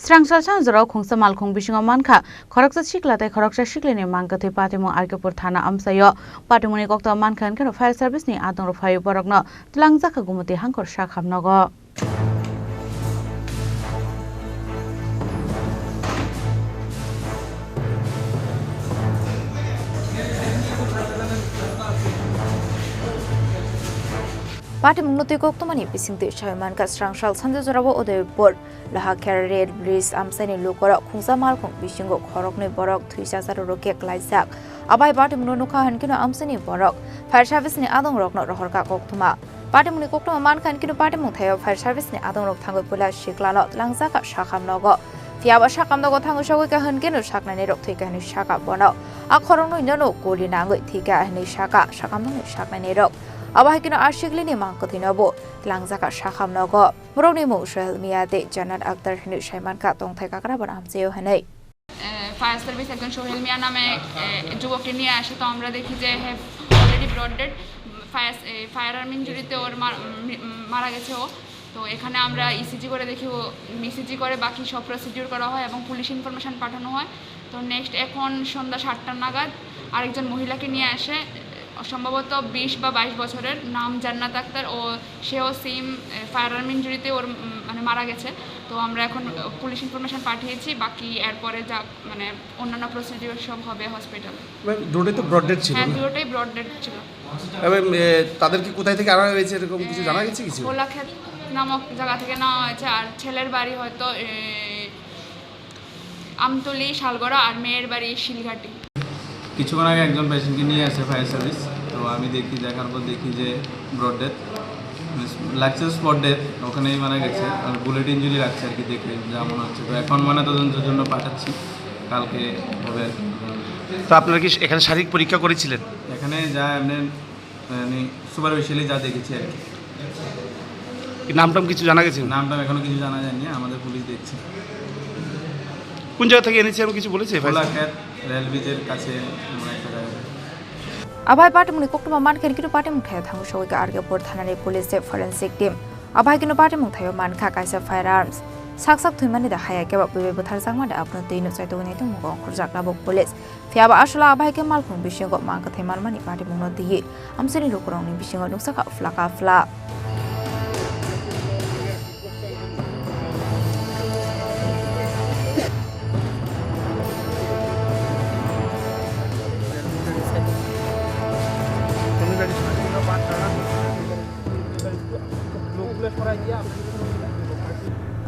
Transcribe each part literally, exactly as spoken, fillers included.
Srangsalsa jorao khungsa malkhung bisingo mankha khoroksa sikla tei khoroksa siklini mangkwthwi patimung R K Pur thana amchaio. Patimungni koktwma mankha hwnkhe fire service ni adongrok phaiwi borokno twlangjakha Gumoti Hangkhor sakhamnogo. Patimungno twi koktwmani bisingtwi sawi mankha Srangsal Sanjajorao Udaipur, Lohakhera Rail Bridge amchaini lukorok khungsa malkhung bisingo khoroknwi borok thwisacha rwrwkhe klaijak. Abai patimungno nukha hwnkhe no amchaini borok fire service ni adongrokno rohorkha koktwma. Patimungni koktwma mankha hwnkhe no patimung thaio fire service ni adongrok thangwi puila siklano twlangjakha sakhamnogo. Phiyaba sakhamnogo thangwi sogwi kha hwnkhe no saknainirok thwikha hwnwi sakha bono. A khoroknwino no guli nangwi thwikha hwnwi sakha sakhamnokni saknainirok. Abo hai kheno a siklini mangkwthwino bo twlangjakha sakhamnogo. Borokni mung Sohel Mia tei Jannat Akhtar hwnwi saimankha tongthai kakrabani amchaio hwnwi. A, fire service একজন সোহেল মিয়া নামে, এ, যুবককে নিয়ে আসে। তো আমরা দেখি যে হে already broad dead, fire, এ, fire arm ইনজুরিতে ওর মার-, উম, উম, মারা গেছে ও। তো এখানে আমরা ইসিজি করে দেখি, ও ইসিজি করে বাকি সব প্রসিডিউর করা হয় এবং পুলিশ ইনফরমেশন পাঠানো হয়। তো নেক্সট এখন সন্ধ্যা সাতটা নাগাদ আরেকজন মহিলাকে নিয়ে আসে, সম্ভবত বিশ বা বাইশ বছরের, নাম জান্নাত আক্তার। ও, সেও সেম, এ, ফায়ার আর্ম ইনজুরিতে ওর, উম, মানে মারা গেছে। তো আমরা এখন, আহ, পুলিশ ইনফরমেশন পাঠিয়েছি, বাকি এরপরে যা, মানে, অন্যান্য প্রসিডিউর সব হবে হসপিটালে। ম্যাম, দুটোই তো ব্রড ডেড ছিল হ্যাঁ, না? দুটোই ব্রড ডেড ছিল। এবং, এ, তাদেরকে কোথায় থেকে আনা হয়েছে, এরকম কিছু এ, জানা গেছে কিছু? ভোলাক্ষেত নামক জায়গা থেকে নেওয়া হয়েছে, আর ছেলের বাড়ি হয়তো, এ, আমতলি, শালগড়া, আর মেয়ের বাড়ি শিলঘাটি। কিছুক্ষণ আগে একজন পেশেন্টকে নিয়ে আসে ফায়ার সার্ভিস। তো আমি দেখি, দেখার পর দেখি যে ব্রড ডেথ, মানে, লাগছে স্পট ডেথ, ওখানেই মারা গেছে। আর বুলেট ইঞ্জুরি লাগছে আর কি, দেখে যা মনে হচ্ছে। তো এখন ময়নাতদন্তের জন্য পাঠাচ্ছি, কালকে হবে আর কি। তো আপনারা কি এখানে শারীরিক পরীক্ষা করেছিলেন? এখানে যা এমনি মানে, সুপারফিশিয়ালি যা দেখেছি আর কি। কি নাম টাম কিছু জানা গেছে? নাম টাম এখনো কিছু জানা যায়নি, আমাদের পুলিশ দেখছে। কোন জায়গা থেকে এনেছে এমন কিছু বলেছে? ভোলাক্ষেত রেল ব্রিজের কাছে এমন একটা জায়গা। Abai patimungni koktwma mankha hwnkhe patimung thaio thangwi sogwi kha R K Pur thanani police tei forensic team. Abai kheno patimung thaio mankha kaisa firearms. Sak sak thwimani da haya khe ba bwrwi bwtharjakmani da abono twi no chaitugwi nai tongmung ongkhorjak tabuk police. Phiya ba aswla abai khe malkhung bisingo mang kwthai manmani patimungno twiwi amchaini lukurokni bisingo nukjakha phlaka phla.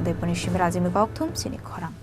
Udaipurni simi Rajini Kokthum, chini khorang.